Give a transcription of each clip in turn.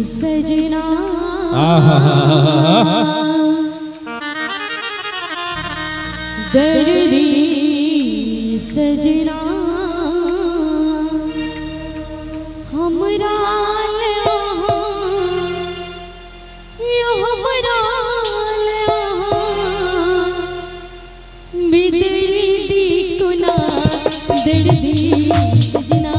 सजना। दर्दी सजना हमरा दर्दी सजना हमरा यो हमरा बिदरी कोना दर्दी सजना।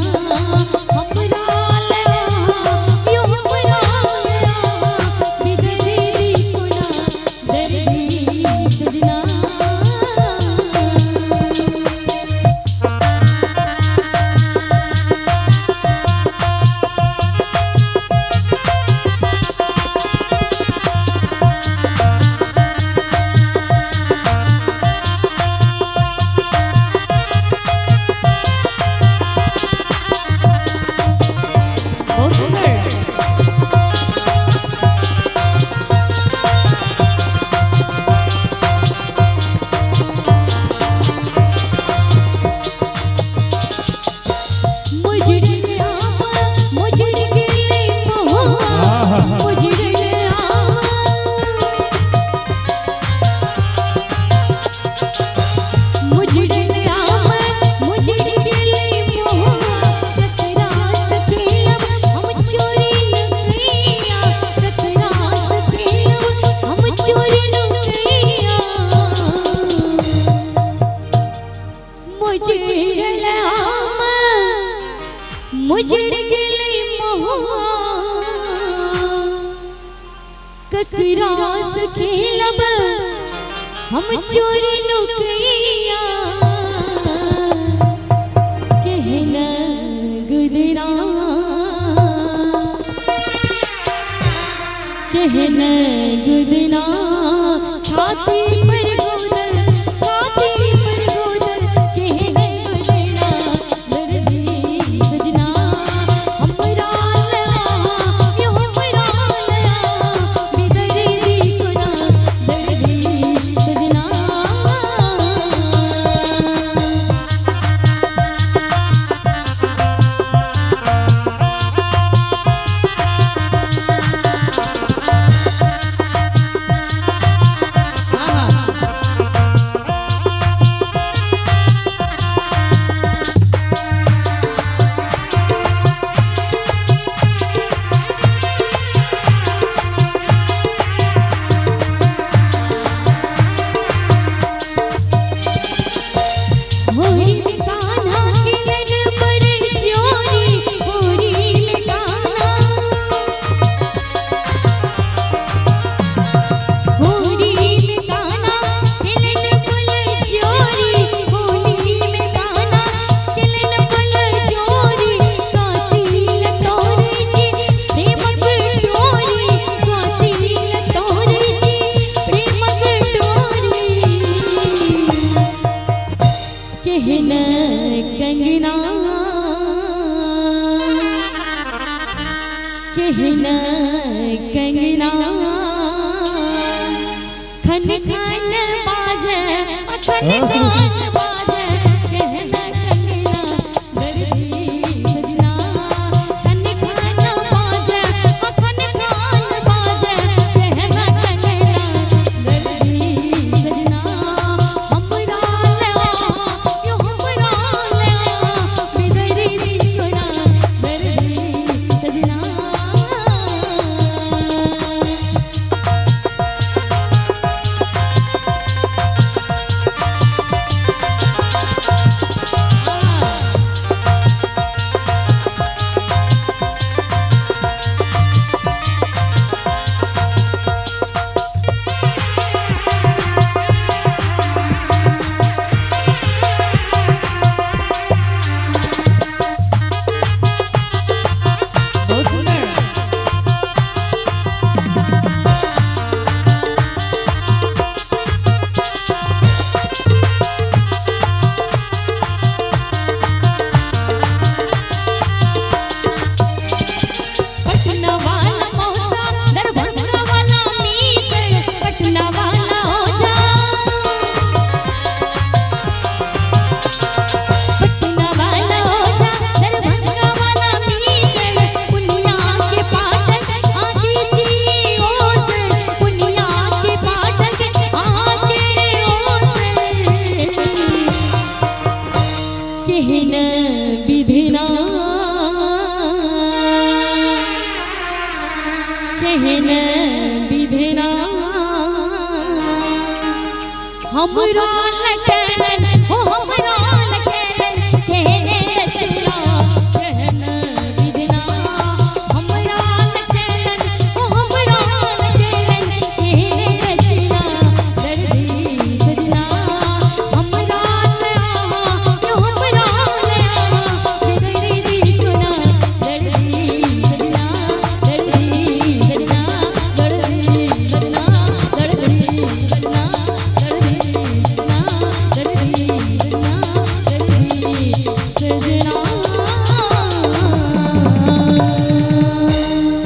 ककरास खेलब हम चोरी नुकैया कहना गुदरा कहना गुदना छाती पर गोदल छाती पर गोदल कहना गुदना दर्दी सजना हमरा यो हमरा बिदरी कोना दर्दी सजना। कहना कंगना कहना कंगना खन खन बाजे खन खन बाजे कहना कंगना दर्दी सजना खन खन बाजे खन खन बाजे कहना कंगना दर्दी सजना हमरा यो हमरा बिदरी कोना दर्दी सजना। केहन विधना हमरा लकेलन हो हमरा लकेलन केहन रचना केहन विधना हमरा लकेलन हो हमरा लकेलन केहन रचना दर्दी सजना हमरा लया यो हमरा लया दर्दी कोना दर्दी सजना दर्दी सजना दर्दी सजना दर्दी सजना दर्दी सजना दर्दी सजना दर्दी सजना।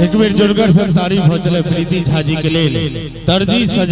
एक बेर जोरगर से तारीफ हो चले प्रीति झा जी के लेल दर्जी सजना।